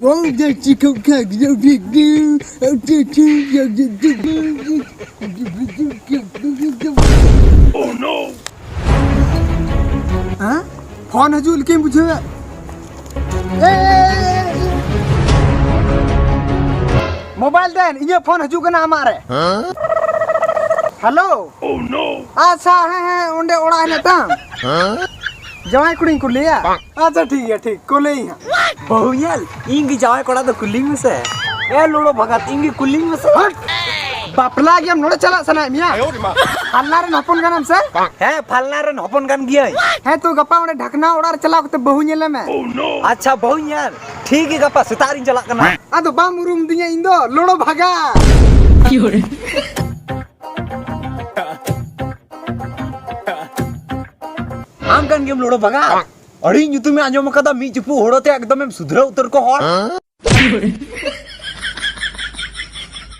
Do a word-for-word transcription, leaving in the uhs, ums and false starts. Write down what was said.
Oh, that's a cool cat. You big dude. Oh, that's a ᱦᱮᱸ? Phone ᱦᱤᱡᱩᱜ ᱞᱮᱠᱟᱧ ᱵᱩᱡᱷᱟᱹᱣᱮᱫ᱾ ᱮ, ᱮ, ᱮ, ᱮ᱾ ᱢᱳᱵᱟᱭᱤᱞ ᱫᱮᱱ, ᱤᱧᱟᱹᱜ ᱯᱷᱳᱱ ᱦᱤᱡᱩᱜ ᱠᱟᱱᱟ ᱟᱢᱟᱜ ᱨᱮ᱾ ᱦᱮᱞᱳ᱾ ᱟᱪᱪᱷᱟ, ᱦᱮᱸ, ᱦᱮᱸ, ᱚᱸᱰᱮ ᱚᱲᱟᱜ ᱦᱮᱱᱟᱜ ᱛᱟᱢ? ᱡᱟᱶᱟᱭ ᱠᱩᱲᱤᱧ ᱠᱩᱞᱤᱭᱟ᱾ ᱟᱪᱪᱷᱟ, ᱴᱷᱤᱠ ᱜᱮᱭᱟ, ᱴᱷᱤᱠ, ᱠᱩᱞᱤᱭᱟᱹᱧ ᱦᱟᱸᱜ᱾ ᱵᱟᱹᱦᱩ ᱧᱮᱞ, ᱤᱧ ᱜᱮ ᱡᱟᱶᱟᱭ ᱠᱚᱲᱟ ᱫᱚ ᱠᱩᱞᱤᱧ ᱢᱮᱥᱮ᱾ ᱮ ᱞᱩᱲᱚ ᱵᱷᱟᱜᱟᱛ, ᱤᱧ ᱜᱮ ᱠᱩᱞᱤᱧ ᱢᱮᱥᱮ᱾ ᱦᱟᱴ! ᱵᱟᱯᱞᱟ ᱜᱮᱭᱟᱢ, ᱱᱚᱰᱮ ᱪᱟᱞᱟᱜ ᱥᱟᱱᱟᱭᱮᱫ ᱢᱮᱭᱟ? ᱯᱷᱟᱞᱱᱟ ᱨᱮᱱ ᱦᱚᱯᱚᱱ ᱠᱟᱱᱟᱢ ᱥᱮ? ᱦᱮᱸ, ᱯᱷᱟᱞᱱᱟ ᱨᱮᱱ ᱦᱚᱯᱚᱱ ᱠᱟᱱ ᱜᱤᱭᱟᱹᱧ᱾ ᱦᱮᱸ, ᱛᱚ ᱜᱟᱯᱟ ᱚᱸᱰᱮ ᱰᱷᱟᱠᱱᱟ ᱚᱲᱟᱜ ᱨᱮ ᱪᱟᱞᱟᱣ ᱠᱟᱛᱮ ᱵᱟᱹᱦᱩ ᱧᱮᱞᱮ ᱢᱮ᱾ ᱟᱪᱪᱷᱟ, ᱵᱟᱹᱦᱩ ᱧᱮᱞ, ᱴᱷᱤᱠ ᱜᱮ, ᱜᱟᱯᱟ ᱥᱮᱛᱟᱜ ᱨᱤᱧ ᱪᱟᱞᱟᱜ ᱠᱟᱱᱟ᱾ ᱟᱫᱚ ᱵᱟᱢ ᱩᱨᱩᱢ ᱫᱤᱧᱟ ᱤᱧ ᱫᱚ, ᱞᱩᱲᱚ ᱵᱷᱟᱜᱟᱛ᱾ ᱟᱢ ᱠᱟᱱ ᱜᱮᱭᱟᱢ ᱞᱩᱲᱚ ᱵᱷᱟᱜᱟᱛ? ᱟᱹᱰᱤ ᱧᱩᱛᱩᱢᱮ ᱟᱸᱡᱚᱢ ᱟᱠᱟᱫᱟ, ᱢᱤᱫ ᱪᱩᱯᱩᱫ ᱦᱳᱲᱳ ᱛᱮ ᱮᱠᱫᱚᱢᱮᱢ ᱥᱩᱫᱷᱨᱟᱹᱣ ᱩᱛᱟᱹᱨ ᱠᱚ ᱦᱚᱲ᱾